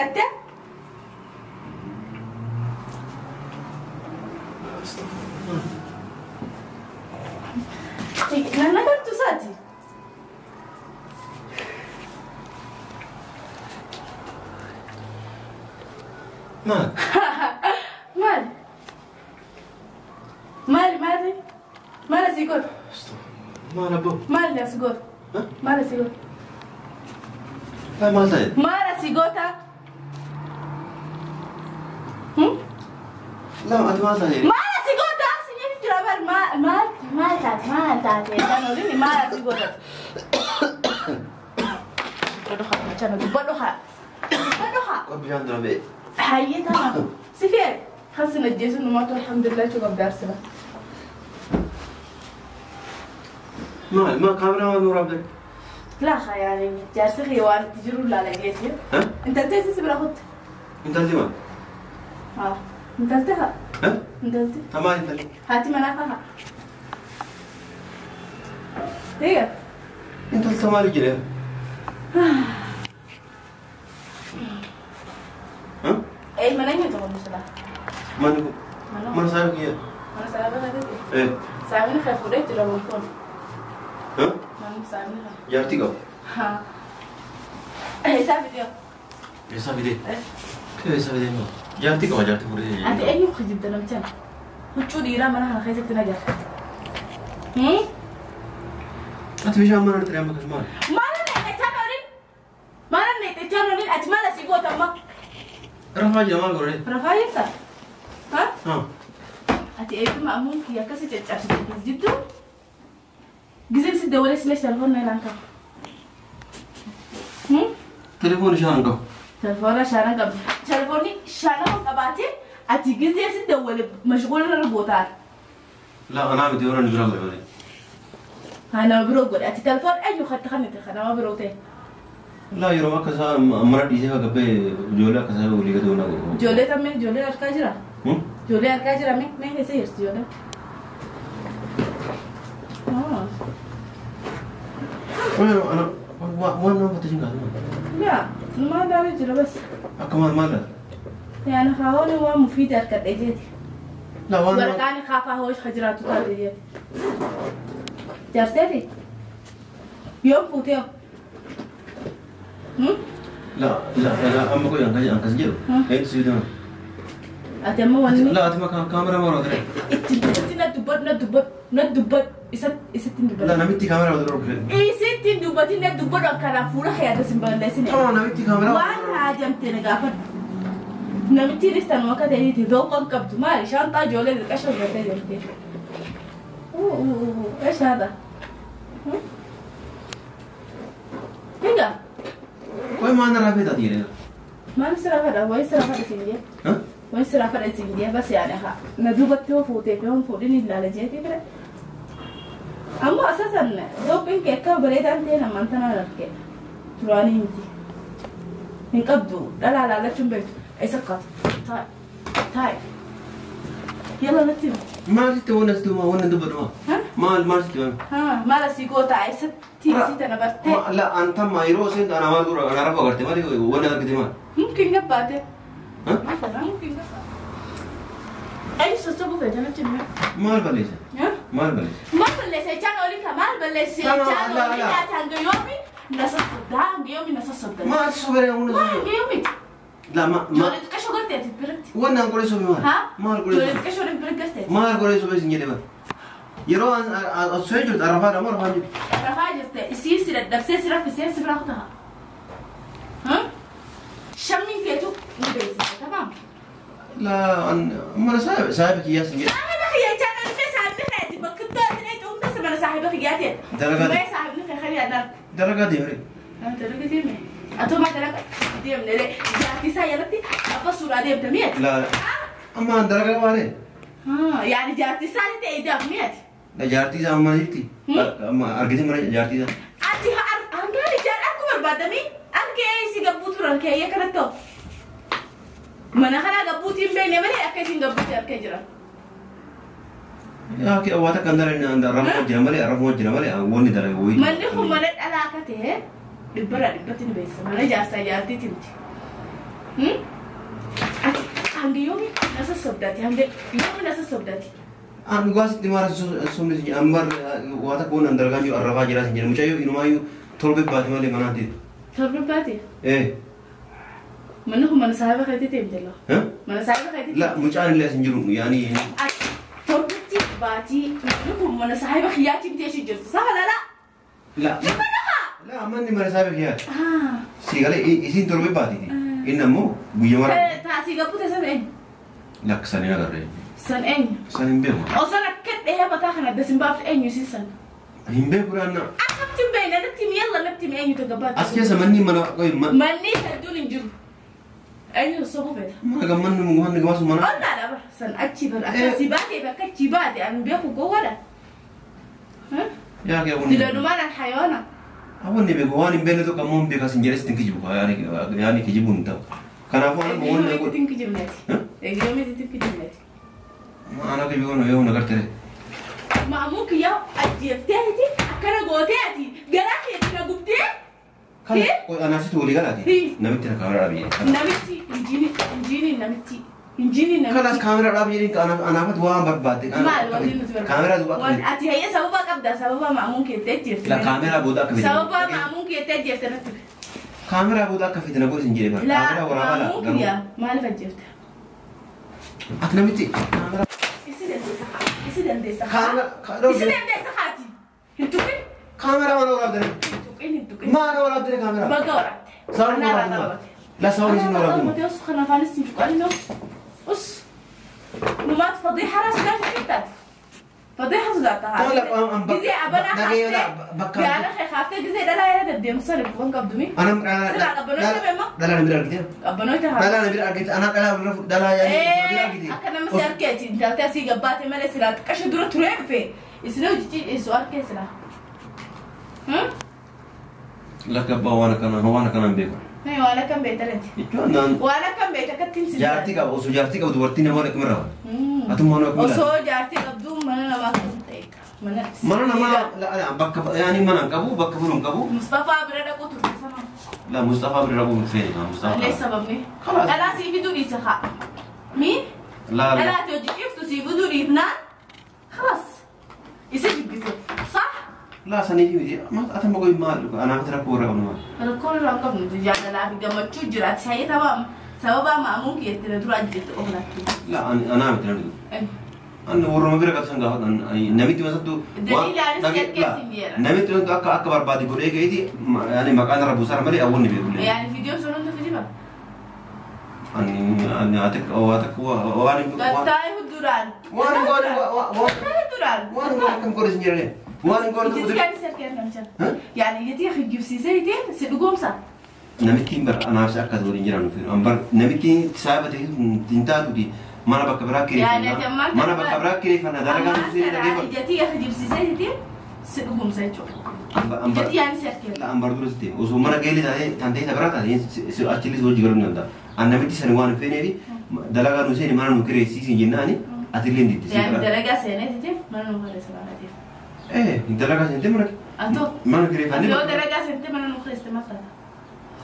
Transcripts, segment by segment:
Dhiqattee? Nan agartu isaati. Maal? Maali? Maali maali? Maal asii godhu? Maal abboo? Maali asii godhu? Maal asii godhu? Laa maal ta'e? Maal asii goota? Laa ati maal ta'e? Maal asii goota? Sinyeef jira bar maal maal maal taate maal taate kan oliin maal asii goota? Dubbadhu haa machana dubbadhu haa dubbadhu haa. Qo bishaan dura ba'e. Hayyee tamaa si fee kan sin ajjeesu numaatu alhamdulillah jechuu qabda arsila. Maal maal kaameraa maal nuuraaf ta'e? Laa haa yaani jaarsi kee waan itti jiru laala jeeti. Intaltee si bira kutte. Intalti maal? Haa intaltee haa. Intalti. Tamaa intalti. Haati manaa haa. Eega. Intalti tamaa jedhee. Ee mana eenyu ta'u musula? Manni kun. Mana saayiba kiyya. Mana saayiba keetii? Ee. Saayibni kee fuudhee jira gonfoon. Manni saayibni kee. Jaartii qaba. Haa. Eessaa fidee? Eessaa fidee? Eessaa fidee immoo? Jaartii qaba jaartii fuudhee. Ati eenyu kijibda namichaan? Huccuu dhiiraa mana kana keessatti na gara. Ati bishaan mana dhaqxee amma kan maal? Maal neeqechaan oliin? Maal neeqechaan oliin? Ati maal asii goota amma? Rafaa jira maal godhee? Rafaa jirta? Ha? Haa. Ati eebbima ammuun kiyya akkasii caccabsite jidduu? Gizeen si dawalee silee telefoon na ilaan qaba. Telefoon shaanan qabu. Telefoona shaanan qabu. Telefoonni shaanan qabaatee ati gizee si dawalee mashguula irra gootaan. Laa anaa miti warra ni bira godhe malee. Haa nama biroo godhe ati telefoon eenyu katti kan itti kan nama biroo ta'e. Laa yeroo akka isaa mana dhiisee gabbee ijoollee akka isaa walii gadi walaa godhu. Ijoollee tammee ijoollee harkaa jira? Ijoollee harkaa jira mee mee keessa jirti ijoollee? Waan nama fattasiin kaasuma. Yaa maal laalee jira bas. Akka maal maal laata? Yaani haawoon waan mufiiti harkadhee jeeti. Laa waan nama. Waraqaan kaafaa hoosh ka jiraatu taate jeeti. Jaarseeti? Yoom fuutee hoo? Laa laa laa amma qoy akkas jedhu. Eenyu si bidama? Ati amma wanni. Laa ati kaameraa maal godhe? Itti itti na dubbadhu na dubbadhu na dubbadhu isatti hin Laa dubbadhu. namitti kaameraa maal godhe? Isitti hin dubbatin na dubbadhu akkanaa fuula kee adda sin balleessine. Tama namitti kaameraa. Waan haajamte na gaafadhu. Namitti tanuma akka ta'eeti dooqon qabdu maali shaanxaa ijoollee xixiqqaa shorbattee jirti. Eeshaadha. Egaa Qoy maal narraa feetaa dhiiree? maal sira fedha wayi sira fedha siin jee. Wayi sira fedha siin jee bas yaada haa. Na duubatti hoo fuutee fi hoo fuudhin ilaala jeetii fedha. Ammoo asasan dooqin kee akka bareedaan ta'e namaan tanaan arge. Duraanii miti. Hin qabdu dhalaa laallachuun beektu. Eessa akkaata? Taa'i. Taa'i. Yalla natti himi. Maal sitti waan asitti waan hin dubbadhu maal? Maal maal sitti waan? Maal asii goota eessatti isii tana bartee? La antamma yeroo isheen ana maal gurra ana rafa agarte maali waan argite maal? Mumkin gabbaate. Mumkin gabbaate. Eenyu sossobuu feete natti himi. Maal balleessa? Maal balleessa? Maal balleessa jechaan oliin ka maal balleessa jechaan oliin nyaata hanga yoomi na sossobda hanga yoomi na sossobda. Maal soberee hunda Maal hanga yoomi? La ma ma. Ijoollee xiqqashoo gartee ati biratti. Waan naan godhe sobe maal? Maal godhe? Ijoollee xiqqashoo bira gartee. Maal godhe sobe sin jedhe maal? Yeroo as soo jirtu arafaa dha moo arafaa jirtu? Arafaa jirte isii si dadhabsee si raffisee si bira kutaa. Shammiin keetu ni beeksisa tamaam. La mana saahiba kiyyaa sin jedhe. Saahiba kiyyaa jechaan olifee saahibni keeti bakka ittoo ati dheeytu hunda si mana saahiba kiyyaa ta'e. Dalagaa Mee saahibni kee kan yaadaan. Dalagaa deemre. Dalagaa deemne. Atoo maa dalagaa deemne ree jaartii isaa jalatti abba suuraa deemte mi'ati. La amma dalagaa waanee. Yaani jaartii isaa ni ta'e idaaf mi'ati. La jaartii isaa amma jirti. Amma argite mana jaartii isaa. Ati hangaan ijaan akkuma barbaadamii arkee si gabbuu turan keeyyee kanatti ta'u. Mana kana gabbuutiin hin beekne malee akka isin gabbuutti arkee jira. Yaa kee waan takka hin arrafuma jira malee arrafuma jira malee wanni dalagaa wayii. Manni kun mana dhalaa akka ta'e dhibbarraa dhibbatti ni beeksisa. Mana jaarsaa jaartiiti miti. Ati hanga yoomi na sossobdaati hanga yoomi na sossobdaati. An dhugaa sitti maara sossobni sin jedhe ambar waa takka waan dalagaa jiru arrabaa jiraa sin jedhe mucayyoo inumaayyuu torbe baate malee manaan teetu. Torbe baate? Ee. Manni kun mana saahiba keetii deemte loo. Mana saahiba keetii. La mucaan illee as hin jiru yaani. Ati torbitti baatii manni kun mana saahiba kiyyaatiin teessu jirtu safa lala. La. La manni mana saahiba kiyyaati. Si galee isiin torbe baatiiti. Inni ammoo guyyaa mara. Taasii gabbute san eenyu? Lakka sanii agarree. San eenyu? San hin beeku. Osoo akka dhahee mataa kana adda sin baafte eenyu isiin san? Hin beeku raanna. Akkamitti hin beekne natti himi yalla natti himi eenyu tagabbaate? As keessa manni mana qoy Manni hedduun hin jiru. Eenyu sobu feeta? Mana gammanni manni gamaasu mana. Ollaadha bar san achi bar akkasii baatee bakka achi baate ani beeku gowwaadha. Yaa kee kun. Dilanumaan an hayawana. Awwanni beeku waan hin beekne tokko ammoo hin beekas hin jedhes ittiin kijibu yaani kijibuun hin ta'u. Kanaafuu waan Eegiyoo wanni miti ittiin kijibneeti. Eegiyoo miti ittiin kijibneeti. Maana kijibuun yoo na gartere. Maamuu kiyyaa ajjeefteeti akkana gootee ati garaa keetti na gubdee. Kana anaasitu walii galaati. Namitti na kaameraa dhaabi jedhe. Namitti injiinii namitti injiinii namitti. Kanaas kaameraa dhaabi jedheen anaafatu waan barbaadde. Maal wanti nuti barbaadne? Kaameraa duuba akka Ati hayya sababa qabda sababa maamuun keetti ajjeefte. La kaameraa booda akka fide. Sababa maamuun keetti ajjeefte natti. Kaameraa booda akka fide na godhi sin jedhe bara. La Kaameraa waraabaa la maamuun garuu. kiyyaa maaliif ajjeefte? Ati namitti kaameraa. Isi dandeessa isi dandeessa. Kaameraa. Isi dandeessa haati. Hin tuqin. Kaameraa mana waraabdee. Hin tuqin hin tuqin. Maana waraabdee kaameraa. Baga waraabde. Sababni Anaa waraabdee. waraabde. La sababni isin waraabdee. Mateus kana afaanis hin tuqan us. Us. Numaat fadiixa raas gaafa jirtaati. Fadiixa sodaata Tola Gizee abanaa dhagee bakka. Gaana kee kaaftee gizee dhalaa yeroo deddeemsa lubbuun qabdumi. Anam Silaa qabbanoo ta'e immoo. dhala na bira argite. Qabbanoo ta'e. Dhala na bira argite ana dhala bira dhala yaani bira argite. Akka nama si harkeeti intaltee asii gabbaate malee silaa xiqqasha dura turee dhufe isin hojii isu harkee silaa. Lakka abbaa waan akkanaa hin beeku. Waan akkam beektanati. Jechuun naan Waan akkam beekta akkattiin si. jaartii qaba osoo jaartii qabu dubartiin nama wal akkamirraa. Atummaa nama akkamirraa. Osoo jaartii qabdu mana namaa kan ta'e. Mana namaa bakka yaani mana hin qabu bakka bulu hin qabu. Mustafaa bira dhaquu turte sama. La Mustafaa bira dhaquu hin feene Mustafaa. Malee sababni. Kalaas. Dhalaa sii fiduu dhiise haa. Mi? La la. Dhalaa ati hojii ciiftu sii fiduu dhiifnaan. Khalas. Isa jibbite. Sah? La sanii miti atama qoy maal anaaf rakkoo irraa qabnu maal. Rakkoon irraa hin qabnu jaalalaa fi gammachuu jiraati. Hayyee taphaa sababa maamuun keetti na dura ajjeette qofa laatti. La anaa miti namni. Anni warruma bira qabsan gaafa namitti masattu Daliilaanis jalqeessi hin jedha. namitti masattu akka akka barbaade godhee ka'eeti yaani maqaan irra buusaara malee awwanni beeku. Yaani viidiyoon sun hundi kijiba. Ani ani ati waa takka waan Gattaa'ee duraan. waan waan Gattaa'ee duraan. waan waan akkam godhe sin jedhane waan godhe Ijji kan isa kennan namcha. Yaani ijji kijibsiisee ittiin si dhugoomsa. Namittiin bara anaaf akka waliin jiran nuuf an bar namittiin saaba ta'e hin taatuti mana bakka biraa Yaani ati kireeffanna ammaan mana bakka biraa kireeffanna dalagaa nuuf seenee dhageeffadhu. Ijji kijibsiisee ittiin si dhugoomsa jechuudha. Ijji yaani si harkee. An bar dura sitti osoo mana geelli taatee tan ta'e biraa taate achillee hojii galuu ni danda'a. An namitti sani waan hin feeneefi dalagaa nu seeni mana nu kireessiisin jennaani atillee hin diddi. Yaani dalagaa seenee ittiin mana nu kireessa baanaatiif. Eh dalagaa seentee mana Atoo. mana kireeffannee. Yoo dalagaa seentee mana nu kireessite maal taata?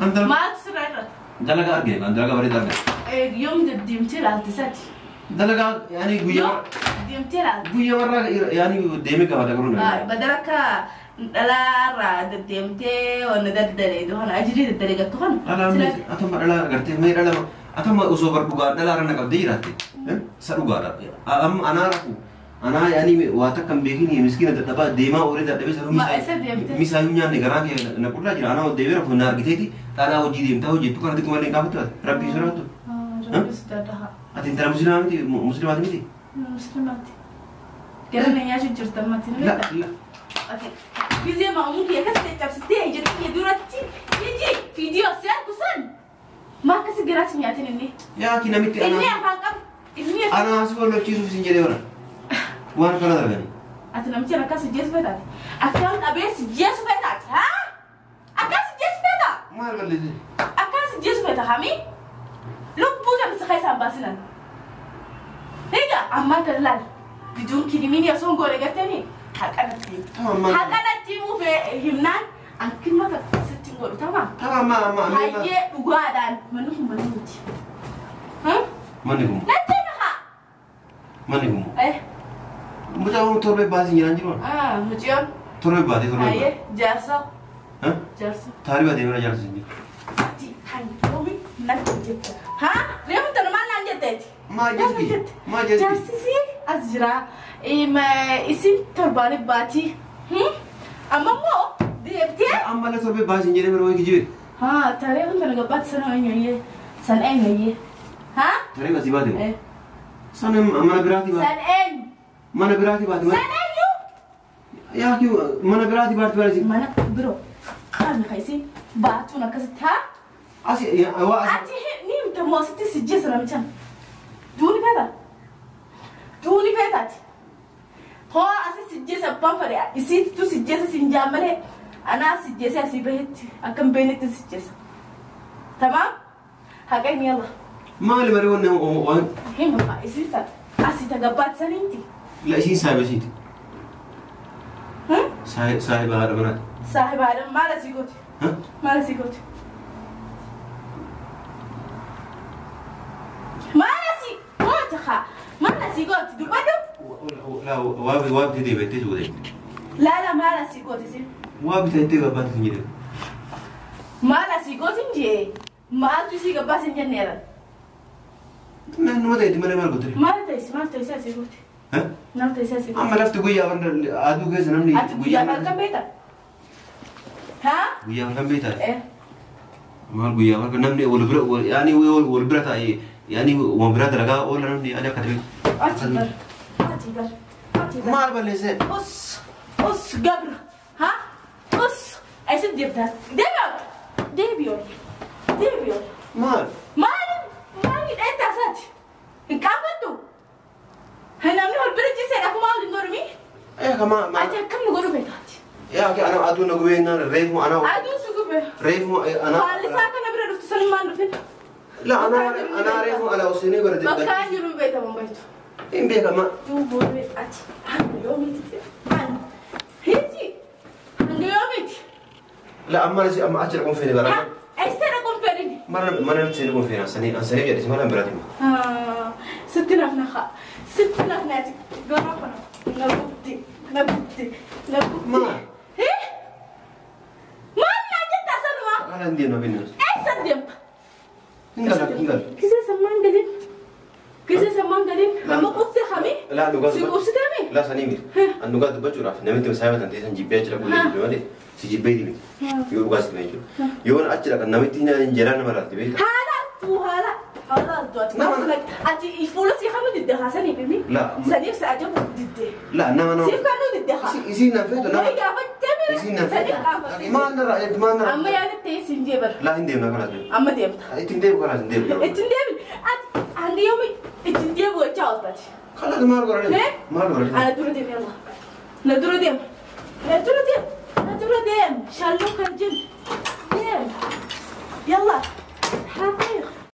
An Maaltu sirraa irratti? dalagaa argine an dalagaa bareedaa argine. Yoom deddeemtee ilaalte sati? Dalagaa yaani guyyaa Yoom deddeemtee ilaalte? guyyaa warraa yaani deemee gaafata garuu na. Badala akka dhalaarraa deddeemtee wanna daddalee kana ajirii daddalee gattu kana. Dhalaa atuma dhalaa agartee mee dhala atuma osoo bar dhugaa dhalaa irra na qabdee jiraatte isa dhugaadha. Amma anaa rafu anaa yaani waa takka hin beekin miskiina dadhabaa deemaa oolee dadhabee sanuu Ma eessa deemte? misaayyuu nyaanne garaan kee na qullaa jira anaa deemee rafu na argiteeti dhalaa hojii deemtaa hojjettu kana xiqqoo malee hin gaafattu rabbii sodaattu. Rabbi sodaadha. Ati intala musliimaa miti musliimaati miti? Musliimaati. Gara na nyaachuu jirta ammatti ni La beektaa? la. Gizee maamuu kiyya akkas caccabsitee ija kiyya duratti iji viidiyoo si argu san maa akkasi garaas nyaatin inni. Yaa ki namitti Inni anaa afaan qabu. Inni anaa si wallachiisuuf sin jedhee bara waan kana dargani. Ati namichi akkas jeesu feetaati. Akkaan qabeessi jeesu feetaati. Haa? Akkas jeesu feeta. Maal balleesse? Akkas jeesu feeta hami? Lubbuu kan si keessaan baasinan. Egaa ammaan tan laal. Biduun kilimiin osoo hin goone gartanii haqanatti. Tamam maal? Haqanatti himuu himnaan ankimma takka sitti godhu tamaa. Tamaa ma amma amma. Hayyee dhugaadhaan manni kun mana miti. Manni kun. Natti maha. Manni kun. Eh. Mucaan torbee baasii jiraan jiru. Ah mucaan. Torbee baatee torbee. Hayyee jaarsa. Jaarsa. Taarii baatee mana jaarsa hin jiru. Ati hanqoomi natti jette. Haa reefu tana maal naan jetteeti? Maal jetti? Maal jetti? Jaarsisi as jira. Isin torbaanii baatii. Amma immoo deebitee. Ammallee torbee baasii hin jedhee yeroo kijibe. Haa tarii kun tana gabbaatti sana eenyuyyee san eenyuyyee. Haa? Tarii asii baate moo? San mana biraatii baate. San eenyu? Mana biraatii baate. San eenyu? Yaa mana biraatii baate baate. Mana biroo qaamni kaisii baatuun akkasitti haa? Asi waa asi. Ati ni himta moo asitti si jeessa namichaan? Duuni feeta? Duuni feetaati? Hoo asi si jeessa abbaan fedhe isiitu si jeessa si hin jaan malee anaa si jeessa asii bahetti akka hin beeknetti si jeessa. Tamaam? Haqeen yalla. Maali malee wanni waan. Hima isiin san asii tagabbaatti saniinti. La isiin saahiba isiiti. Saahiba haadha manaati. Saahiba haadha maal asii gooti? Maal asii gooti? Maal asii gooti haa? Maal asii gooti dubbadhu? La waa bitee deebi'attee suutee. La la maal asii gooti isin? Waa bitee gabbaatti hin jedhe. Maal asii gooti hin jee? Maaltu isii gabbaas hin jenneera? Nama ta'etti malee maal goote? Maal ta'es maal ta'es asii gooti? Maal ta'es asii gooti? Amma lafti guyyaa aduu keessa namni. Ati guyyaa halkan beektaa? Haa? Guyyaa halkan beektaa? Maal guyyaa halkan namni wal bira yaani wal bira taa'ee yaani waan biraa dalagaa oola namni yaani akka ta'e. Achi bar achi bar achi bar. Maal balleessee? Us us gabra haa us eessa deemtaa? Deebi'oo deebi'oo deebi'oo. Maal? Maal maal hidheetti asaati? Hin qabattu? Namni wal bira ciiseedha akkuma waliin godhumi? Kama maal? Ati akkam nu godhu beektaati? Yaa ana aduu na gubee naan reefu ana. Aduun si gubee. Reefu ana. Faallisaa kana bira dhuftu sun maal dhufin? La ana ana reefu ala oseenee bara. Bakka jiru beektamu beektu. Hin beekama. Duuboo ati hanga yoomiiti? Hanga hiji hanga yoomiiti? La amma amma achi dhaquun feene bara. Eessa dhaquun feene? Mana mana nuti dhaquun feene asanii asanii jedhis mana biraati. Sitti nafna haa sitti nafna ati gara kana na gubdi na gubdi na gubdi. Maal? Maal naan jetta sanuma? Ala hin deemna bineensa. Eessa deemta? Hin gala hin gala. Kisee sammaan galin. Kisee sammaan galin. Amma quuftee hami? La dhugaa Si quufsitee mi? La sanii miti. An dhugaa dubbachuudhaaf namitti saayiba tan ta'e san jibbee achi dhaquu jibbee malee si jibbee miti. Yoo dhugaa sitti jechuudha. Yoo achi dhaqan namitti jalaan nama laatti beektaa? Haala tuu haala haala ati ati fuula si kanu didde haa saniif mi? La saniif si ajabu didde. La nama nama. Siif kanu didde haa. Isiin na feetu nama. Wayi gaafattee mira. Isiin na Saniif feetu. gaafattee. Maal narraa maal narraa. Amma yaadattee siin jee bara. La hin deemna kalaas beeku. Amma deemta. Ittiin deemu kalaas hin deemu. Ittiin deebi. Ati hanga yoomi ittiin deebu jechaa ooltaati. Kalaas maal godhani? Maal godhani? Ana dura deem yalla. Na dura deem. Na dura deem. Na dura deem. Shalloo kan jin. Deem. Yalla.